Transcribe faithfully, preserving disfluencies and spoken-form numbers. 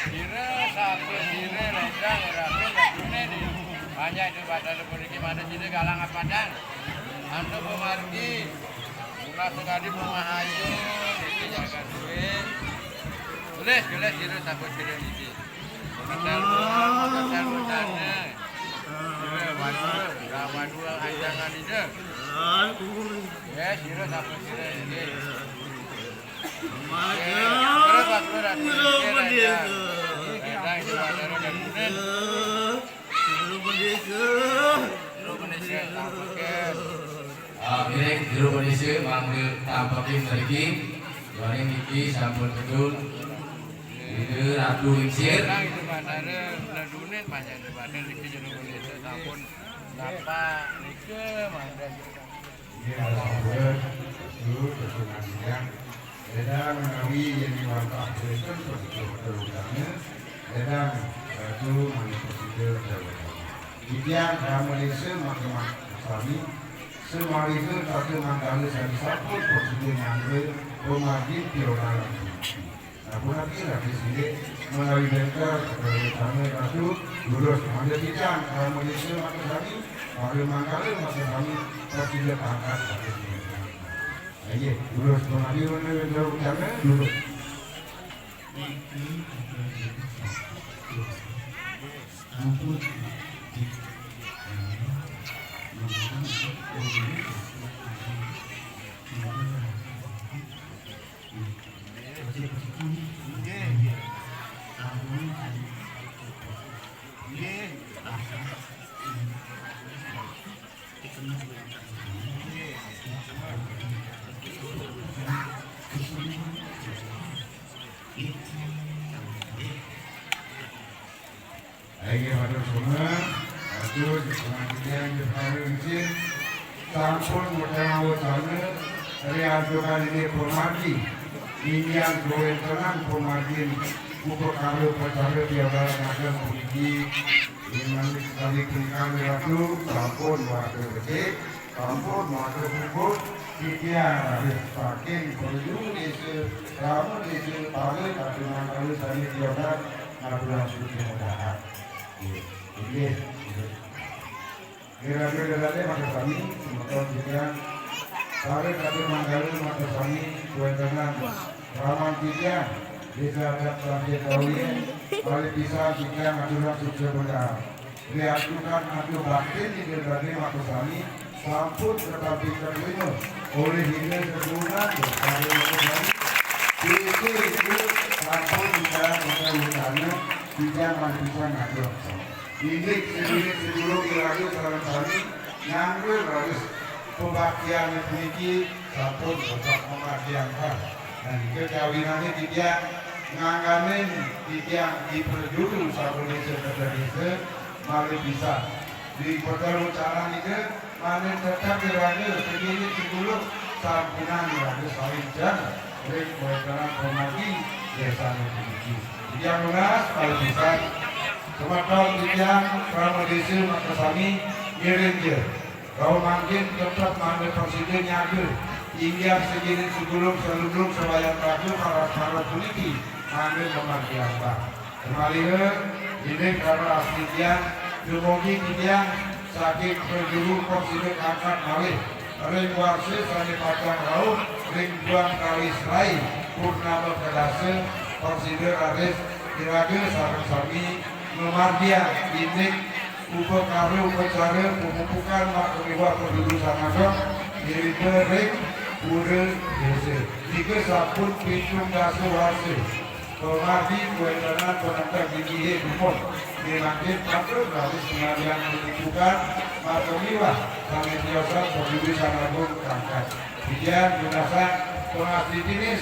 Sira sampun sira ledang rapi ledune di. Banyak itu pada puniki mana sira galang apadan. Antuk pemargi. Bunga sekali bunga ayu. Niki jaga duit. Boleh, boleh sira sampun sira niki. Modal bunga, modal bunga. Sira waduh, waduh, ajangan ida. Ya, sira sampun sira niki. Terus, Pak Lurah, terus, terus, ya. Ledang sira pada ledang. Juru Malaysia, sampaikan. Ah, nggih, Juru Malaysia, mangga tampekin mriki. Duaning niki sampun tedun. Ida Ratu Lingsir. Nah, itu bandara, ledune panjang di bandara niki Juru Malaysia, sampun napa nika mangga. Inggih, sampun, Ratu, kesungan titiang. Ledang menawi yen wantah prenten persidu terutama, ledang Ratu mangga presidu terutama. Titiang Rama Desa mangga sami, semaliha tata manggala sami sampun presidu mangga, pemargi pionaran. Napunaki rakyat silik menawi bengkel, terutama Ratu, lurus mangga titiang Rama Desa mangga sami, mangga manggala mangga sami, presidu pangkat rakyat silik. Ayo, lurus kembali mana yang jauh sana, lurus. Ampun. Ayo, matur suwun, matur suwun, yang diparing izin, sampun wacana-wacana, riantukan ini pemargi, inggian kawéntenan pemargin, upakara upacara piagaraken puniki, Inggih sekali punika Ratu, sampun warga becik, sampun warga puput, titiang raris saking Prajurit Desa, Rama Desa, para katunang kalu sami tiobat, ngaturang suci mudahan. Inggih, inggih. Kira-kira matur sami, semeton titiang, para katunang kalu matur sami, kuéntenan. Raman titiang, Desa Adat Samsé Kawian, malih pisan titiang aturang suksma bendahar. Riantukan atur baktin inggih badé matur sami, sampun katampi katrima olih Ida Setuhunan, Bapak Ibu sami. Itu, itu sampun titiang matur wacana, titiang malih pisan ngatur. Indik sedulur-sedulur iraga sareng sami nyangga raris pebaktian puniki sampun tetep mamargiampah. Nah, nika kawinane titiang ngangganin titiang di prajuru sampun desa-desa malih pisan. Di kota Lucaran nika Mangkin tetep iraga sedulur-sedulur sampunang iraga saling jang ring kawéntenan pamargi desane puniki. Titiang nunas malih pisan semeton titiang Rama Desa makasami ngiring ja. Rauh mangkin tetep mangda prasida nyaga inggih sedulur-sedulur salunglung sawayan raga para, para puniki mangda pamargi ampah. Kemaliha, indik karna asli titiang, dumugi titiang saking prajuru prasida kangkat malih ring warsa sane pacang rauh ring bulan kali srai purnama kadasa prasida raris iraga sareng sami ngamargiang indik upakara upacara pamupukan maka miwah padudusan ageng irika ring pura desa. Nika sampun pitung dasa warsa. Pamargi kawéntenan panenteg inggihé dumun, mangkin patut raris ngamargiang pamupukan maka miwah sane tiosan padudusan agung kangkat. Titiang nunas pangastitiné